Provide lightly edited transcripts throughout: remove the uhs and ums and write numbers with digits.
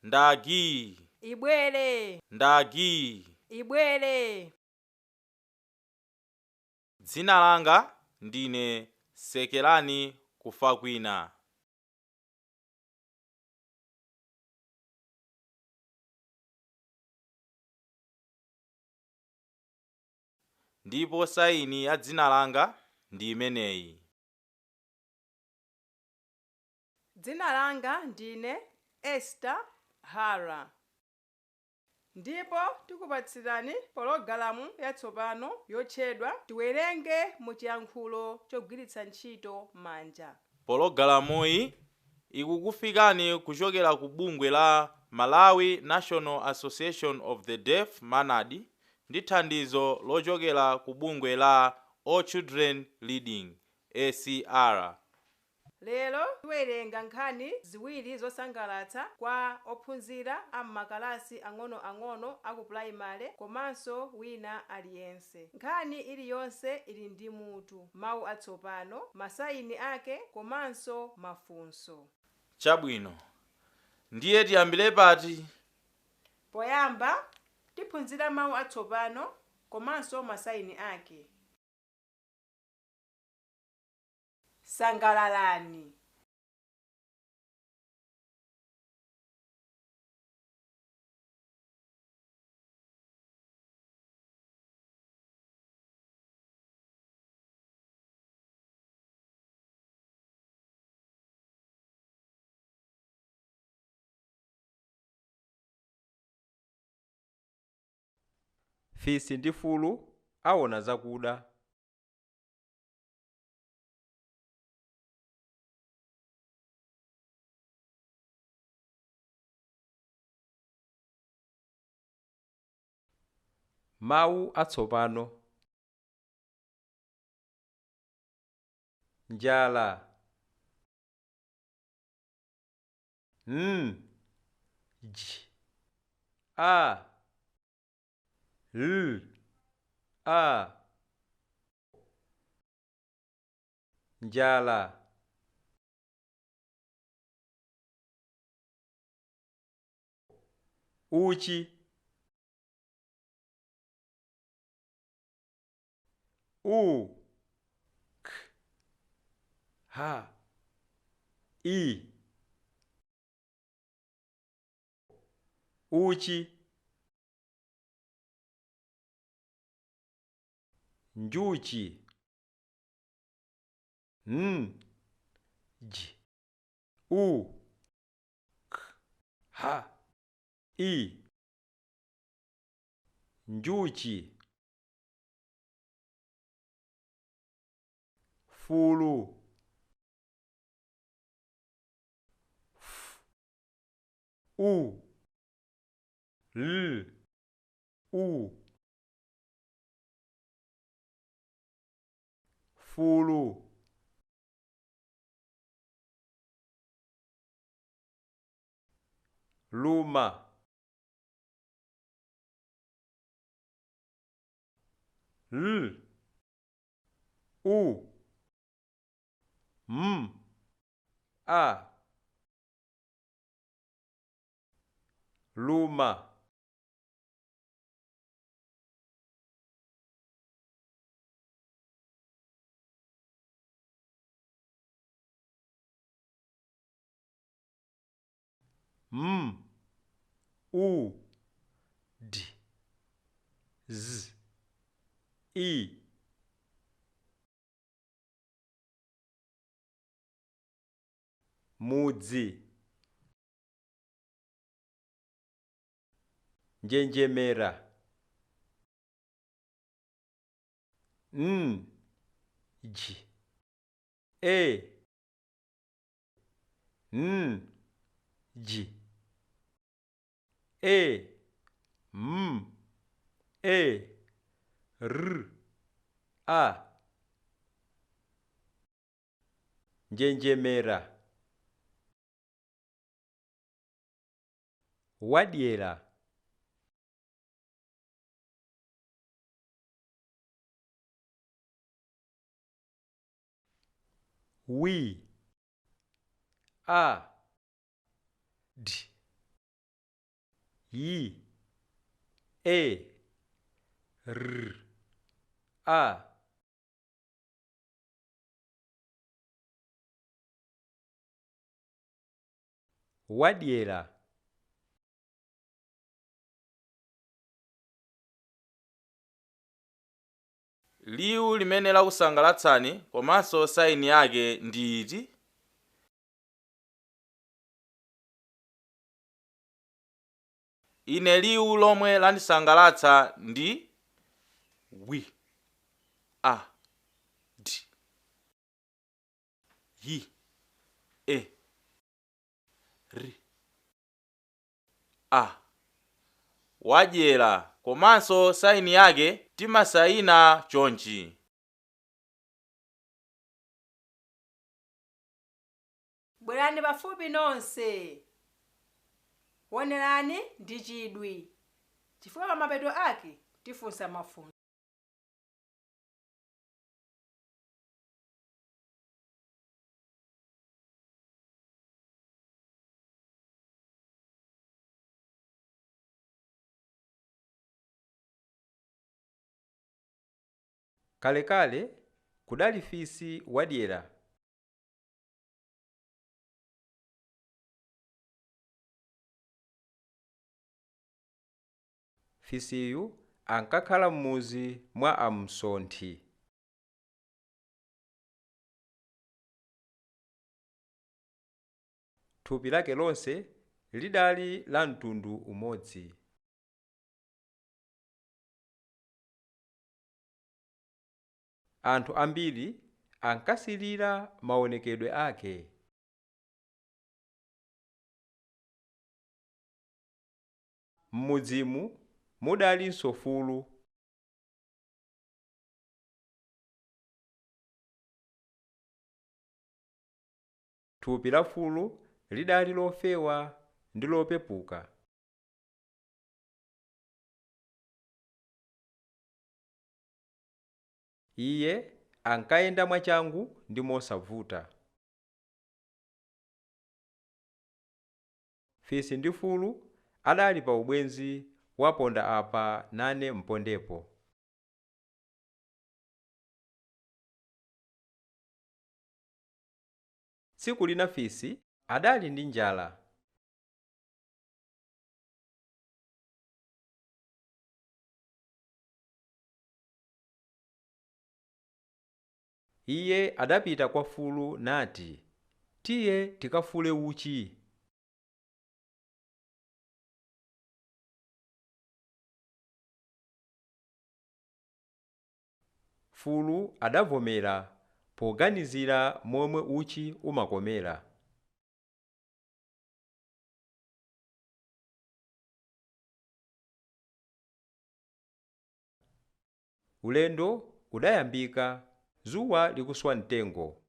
Ndagi. Ibwere. Ndagi. Ibwere. Dzina langa ndine Sekelani Kufakwina. Ndipo saini ya dzina langa ndi imeneyi. Dzina langa ndine Esther Hara. Ndipo tikupatsirani pologalamu yatsopano yotchedwa Tiwerenge mu chiyankhulo chogwiritsa ntchito manja. Pologalamuyi ikukufikani kuchokera ku bungwe la Malawi National Association of the Deaf, MANAD, ndi thandizo lochokera ku bungwe la All Children Reading, ACR. Lero tiwerenga nkhani ziwiri zosangalatsa kwa ophunzira a m'makalasi ang'onoang'ono a ku purayimale komanso wina aliyense. Nkhani iliyonse ili ndi mutu, mawu atsopano, masayini ake komanso mafunso. Chabwino, ndiye tiyambire pati? Poyamba tiphunzira mawu atsopano komanso masayini ake. Sangalalani. Fisi ndi fulu awona zakuda. Mawu atsopano. Njala. N J A L A. Njala. Uchi. U K H I. Uchi. Njuchi. N J U K H I. Njuchi. Fulu. F U L U. Fulu. Luma. L U M A. Luma. M U D Z I. Mudzi. Njenjemera. N J E N J E M E R A. Njenjemera. Wadyera. Wi. A. D. Y, E, R, A. Wadyera. Liwu limene lakusangalatsani komanso saini yake ndi iti? Ine liwu lomwe landisangalatsa ndi wi, a, d, y, e, r, a. Wadyera komanso saini yake timasayina chonchi. Bwerani pafupi nonse. Wonerani ndi chidwi, chifukwa pa mapeto ake tifunsa mafunso. Kalekale kudali fisi wadyera. Fisiyu ankakhala m'muzi mwa amsonthi. Thupi lake lonse lidali la mtundu umodzi. Anthu ambiri ankasilira maonekedwe ake. M'mudzimu mudalinso fulu. Thupi la fulu lidali lofewa ndi lopepuka. Iye ankayenda mwachangu ndi mosavuta. Fisi ndi fulu adali pa ubwenzi waponda apa nane mpondepo. Tsiku lina fisi adali ndi njala. Iye adapita kwa fulu nati, tiye tikafule uchi. Fulu adavomera poganizira momwe uchi umakomera. Ulendo udayambika zuwa likuswa mtengo.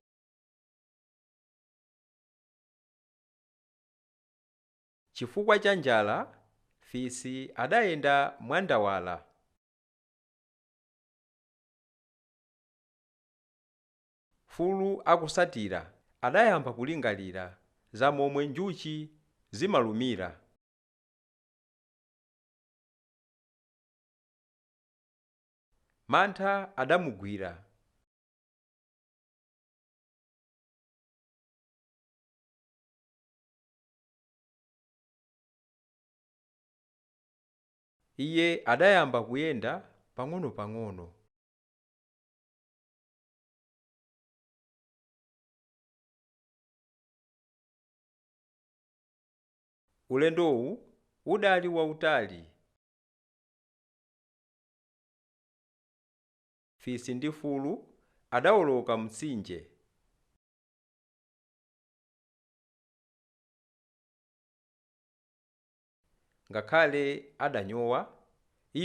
Chifukwa cha njala, fisi adayenda mwandawala. Fulu akusatira adayamba kulingalira za momwe njuchi zimalumira. Mantha adamugwira. Iye adayamba kuyenda pang'ono-pang'ono. Ulendowu udali wautali. Fisi ndi fulu adawoloka mtsinje. Ngakhale adanyowa,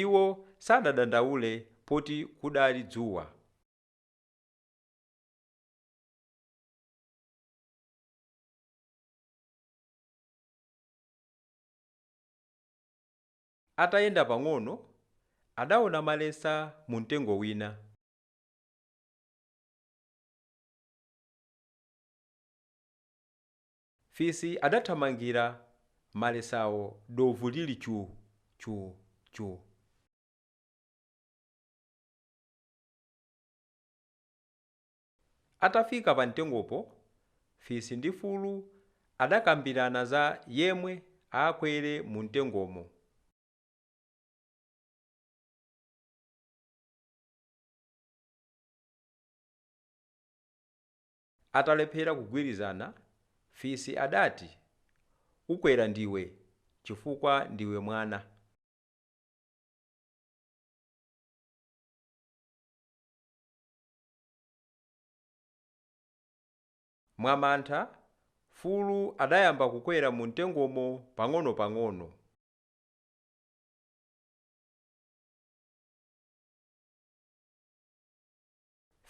iwo sadadandaule poti kudali dzuwa. Atayenda pang'ono, adawona malesa mu mtengo wina. Fisi adathamangira Malesawo dovu lili chu chu chu. Atafika pa mtengopo, fisi ndi fulu adakambirana za yemwe akwere mu mtengomo. Atalephera kugwirizana, fisi adati, ukwera ndiwe chifukwa ndiwe mwana. Mwamantha, fulu adayamba kukwera mu mtengomo pang'ono-pang'ono.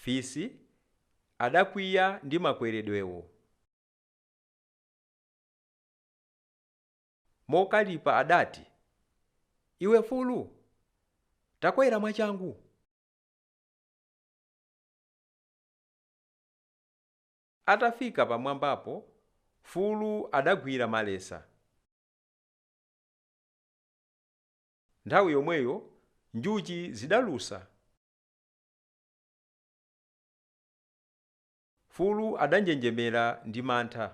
Fisi adakwiya ndi makweredwewo. Mokalipa adati, iwe fulu, takwera mwachangu. Atafika pamwambapo, fulu adagwira malesa. Nthawi yomweyo njuchi zidalusa. Fulu adanjenjemera ndi mantha.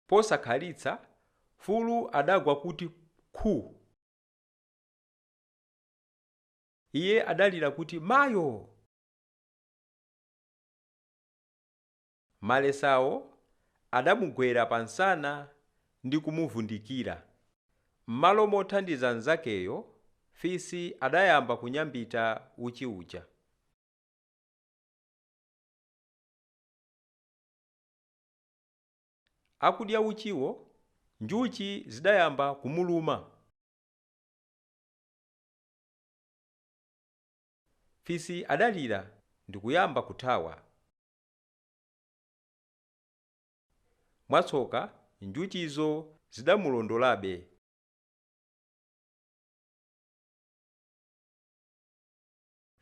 Posakhalitsa, fulu adagwa kuti khu. Iye adalira kuti mayo! Malesawo adamugwera pansana ndi kumuvundikira. M'malo mothandiza mnzakeyo, fisi adayamba kunyambita uchi uja. Akudya uchiwo, njuchi zidayamba kumuluma. Fisi adalira ndikuyamba kuthawa. Mwatsoka, njuchizo zidamulondolabe.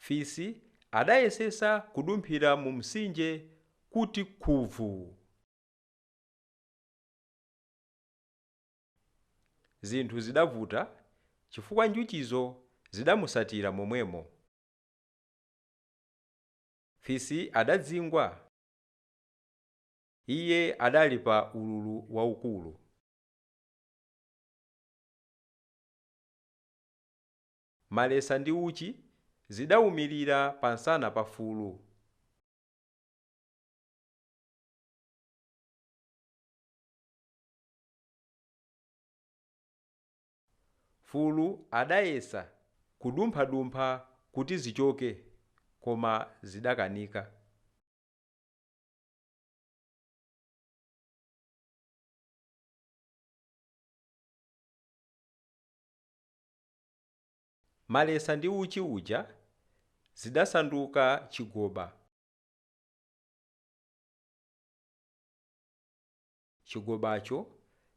Fisi adayesesa kudumphira mu mtsinje kuti khuvu. Zinthu zidavuta chifukwa njuchizo zidamusatira momwemo. Fisi adadzingwa. Iye adali pa ululu waukulu. Malesa ndi uchi zidawumirira pansana pa fulu. Fulu adayesa kudumphadumpha kuti zichoke, koma zidakanika. Malesa ndi uchi uja zidasanduka chigoba. Chigobacho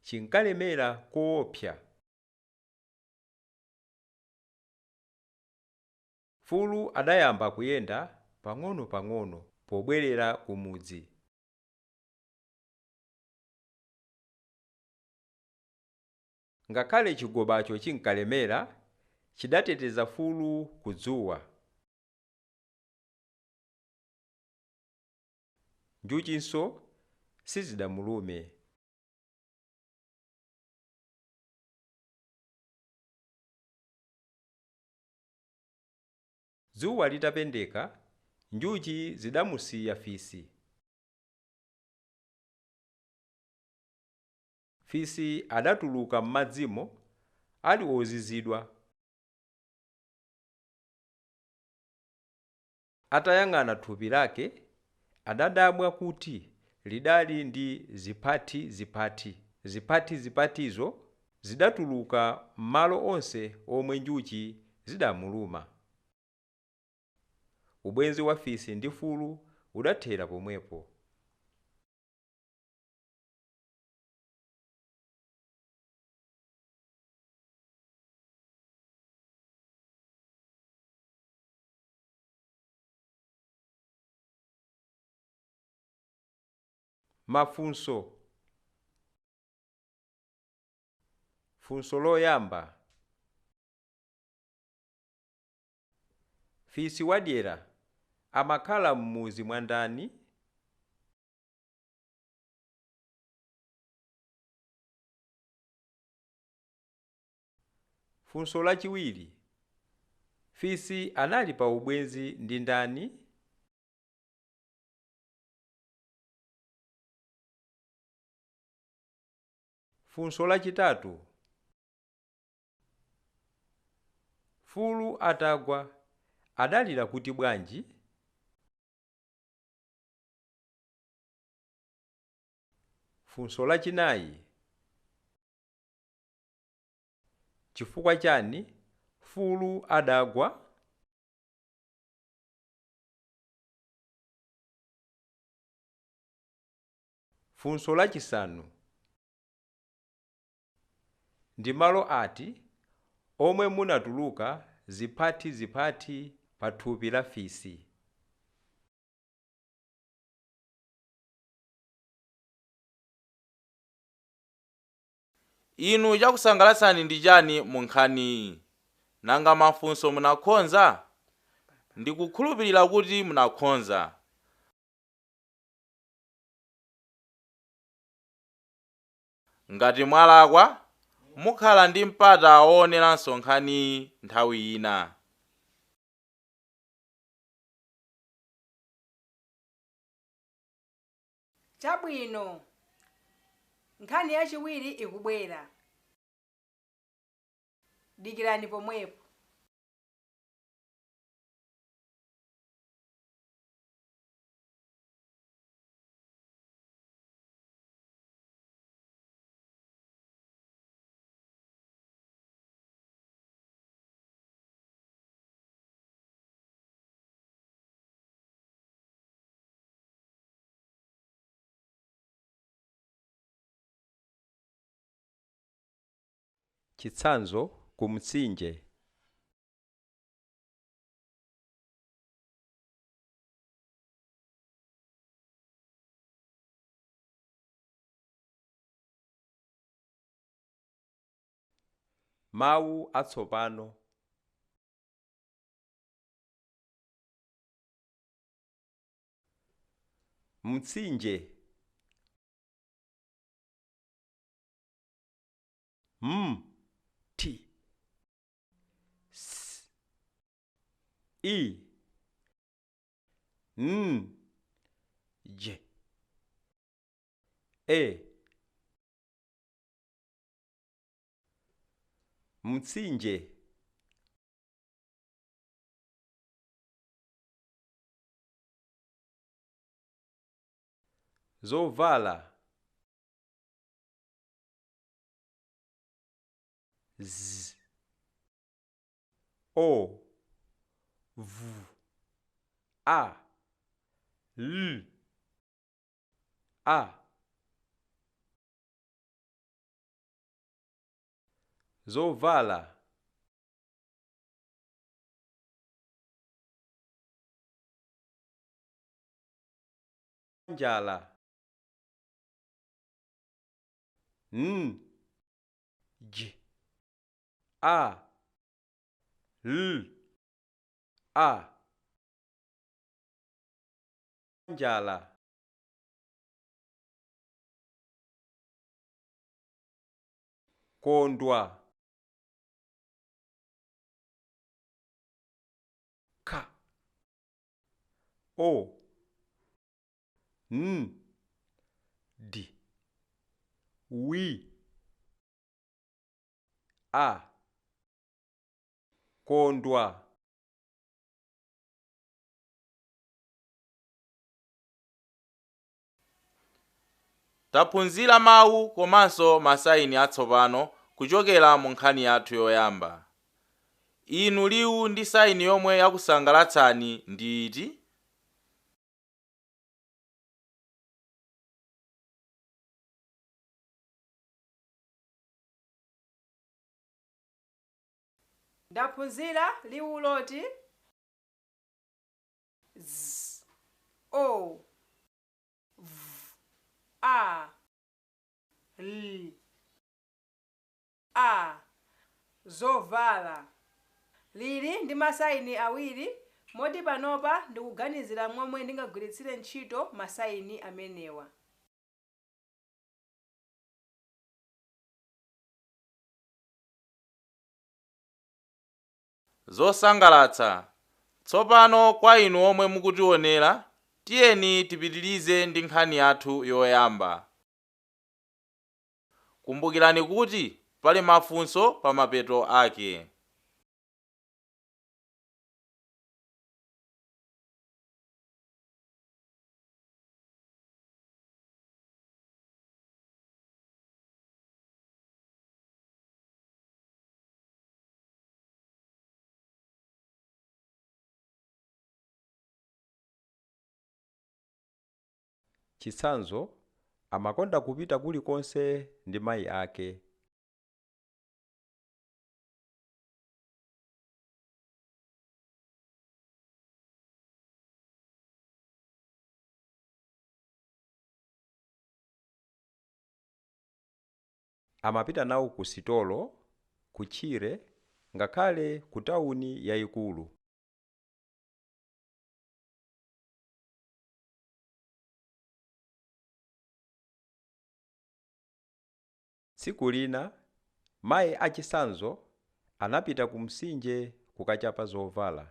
chinkalemera koopsa. Fulu adayamba kuyenda pang'ono-pang'ono pobwerera kumudzi. Ngakhale chigobacho chinkalemera, chidateteza fulu kudzuwa. Njuchinso sizidamulume. Dzuwa litapendeka, njuchi zidamusiya fisi. Fisi adatuluka m'madzimo ali ozizidwa. Atayang'ana thupi lake, adadabwa kuti lidali ndi ziphathi-ziphathi. Ziphathi-ziphathizo zidatuluka m'malo onse omwe njuchi zidamuluma. Ubwenzi wa fisi ndi fulu udathera pomwepo. Mafunso. Funso loyamba. Fisi wadyera amakhala m'muzi mwa ndani? Funso lachiwiri. Fisi anali pa ubwenzi ndi ndani? Funso lachitatu. Fulu atagwa adalira kuti bwanji? Funso lachinayi. Chifukwa chani fulu adagwa? Funso lachisanu. Ndi malo ati omwe munatuluka ziphathi pa thupi la fisi? Inu chakusangalatsani ndi chani mu nkhaniyi? Nanga mafunso munakhonza? Ndikukhulupirira kuti munakhonza. Ngati mwalakwa, mukhala ndi mpata wooneranso nkhaniyi nthawi ina. Chabwino, nkhani yachiwiri ikubwera. Dikirani pomwepo. Chitsanzo ku mtsinje. Mawu atsopano. Mtsinje. M T S I N J E. Mtsinje. Zovala. Z O V A L A. Zovala. Njala. N J A L A. Njala. Kondwa. K O N D W A. Kondwa. Taphunzira mawu komanso masayini atsopano kuchokera mu nkhani yathu yoyamba. Inu liwu ndi sayini yomwe yakusangalatsani ndi iti? Ndaphunzira liwu loti Z O V A, L, A, zovala. Lili ndi masayini awiri, moti panopa ndikuganizira momwe ndingagwiritsire ntchito masayini amenewa. Zosangalatsa. Tsopano kwa inu omwe mukutionera, tiyeni tipitilize ndi nkhani yathu yoyamba. Kumbukirani kuti pali mafunso pa mapeto ake. Chitsanzo amakonda kupita kulikonse ndi mayi ake. Amapita nawo ku sitolo, kutchire, ngakhale ku tawuni yayikulu. Tsiku lina, mayi a Chitsanzo anapita ku mtsinje kukachapa zovala.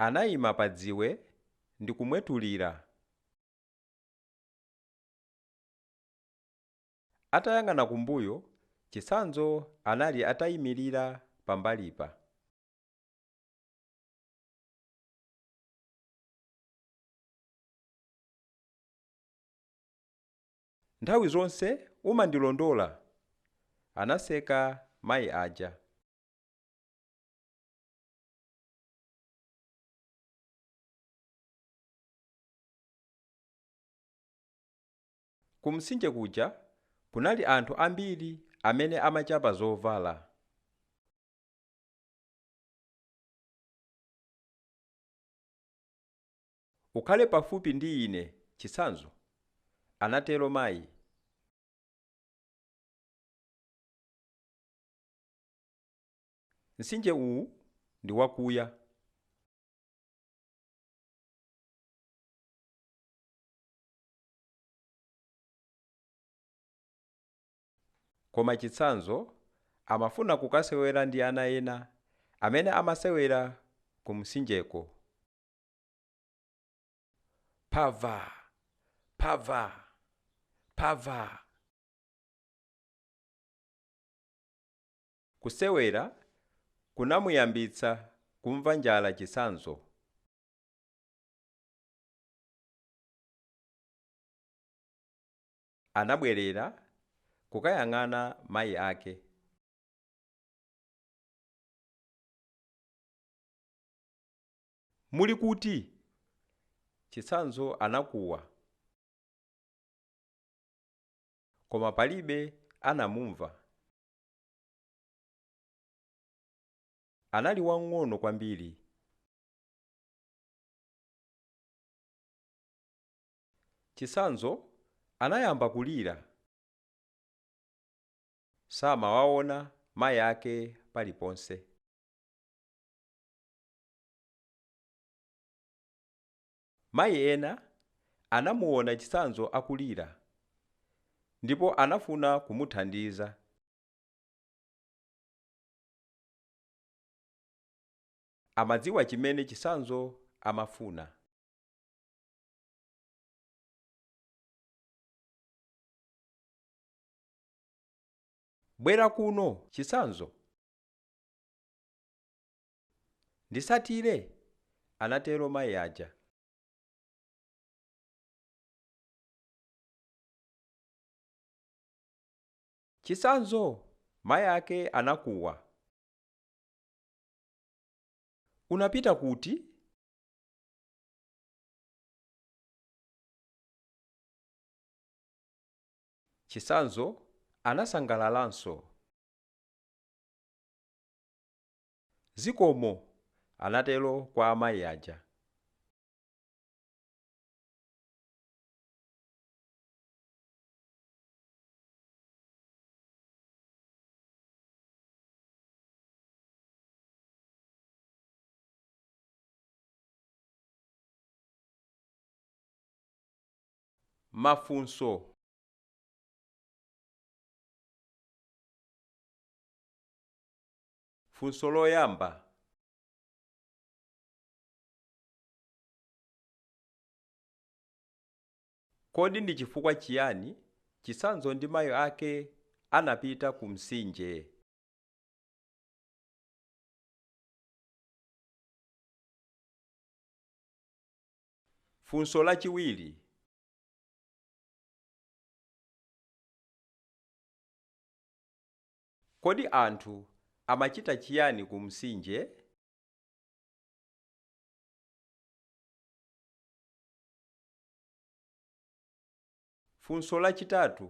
Anayima pa dziwe ndi kumwetulira. Atayang'ana kumbuyo, Chitsanzo anali atayimirira pambalipa. Nthawi zonse umandilondola, anaseka mayi aja. Ku mtsinje kuja kunali anthu ambiri amene amachapa zovala. Ukhale pafupi ndi ine, Chitsanzo, anatero mayi. Mtsinje uwu ndi wakuya. Koma Chitsanzo amafuna kukasewera ndi ana ena amene amasewera ku mtsinjeko. Phava, phava, phava. Kusewera kunamuyambitsa kumva njala Chitsanzo. Anabwerera kukayang'ana mayi ake. Muli kuti? Chitsanzo anakuwa. Koma palibe anamumva. Anali wamng'ono kwambiri. Chitsanzo anayamba kulira. Samawaona mayi ake paliponse. Mayi ena anamuona Chitsanzo akulira ndipo anafuna kumuthandiza. Amadziwa chimene Chitsanzo amafuna. Bwera kuno, Chitsanzo. Ndisatire, anatero mayi aja. Chitsanzo, mayi ake anakuwa. Unapita kuti? Chitsanzo anasangalalanso. Zikomo, anatero kwa amayi aja. Mafunso. Funso loyamba. Kodi ndi chifukwa chiyani Chitsanzo ndi mayi ake anapita ku mtsinje? Funso lachiwiri. Kodi anthu amachita chiyani ku mtsinje? Funso lachitatu.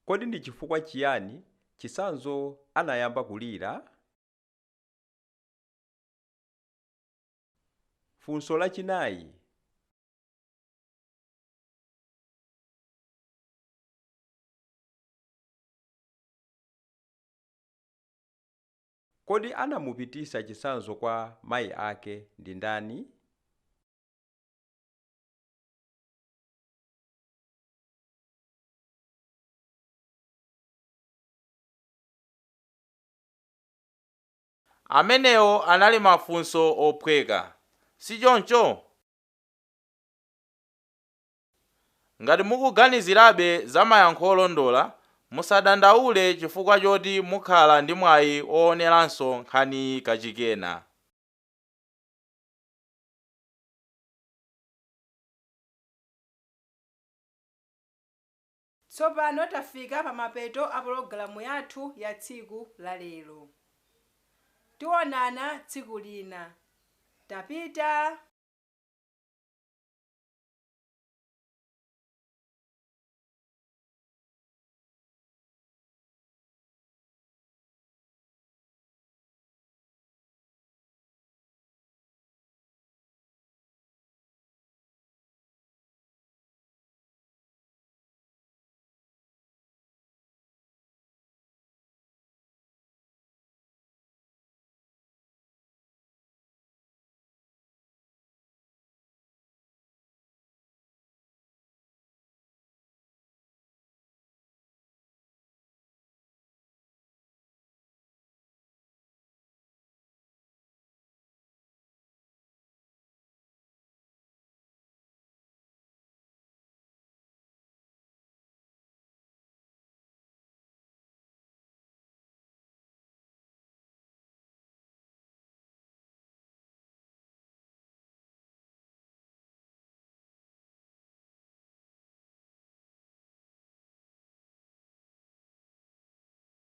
Kodi ndi chifukwa chiyani Chitsanzo anayamba kulira? Funso lachinayi. Kodi anamupitisa Chitsanzo kwa mayi ake ndi ndani? Amenewo anali mafunso ophweka, sichoncho? Ngati mukuganizirabe za mayankho olondola, musadandaule chifukwa choti mukhala ndi mwayi ooneranso nkhaniyi kachikena. Tsopano tafika pa mapeto a pologalamu yathu ya tsiku la lero. Tionana tsiku lina. Tapita.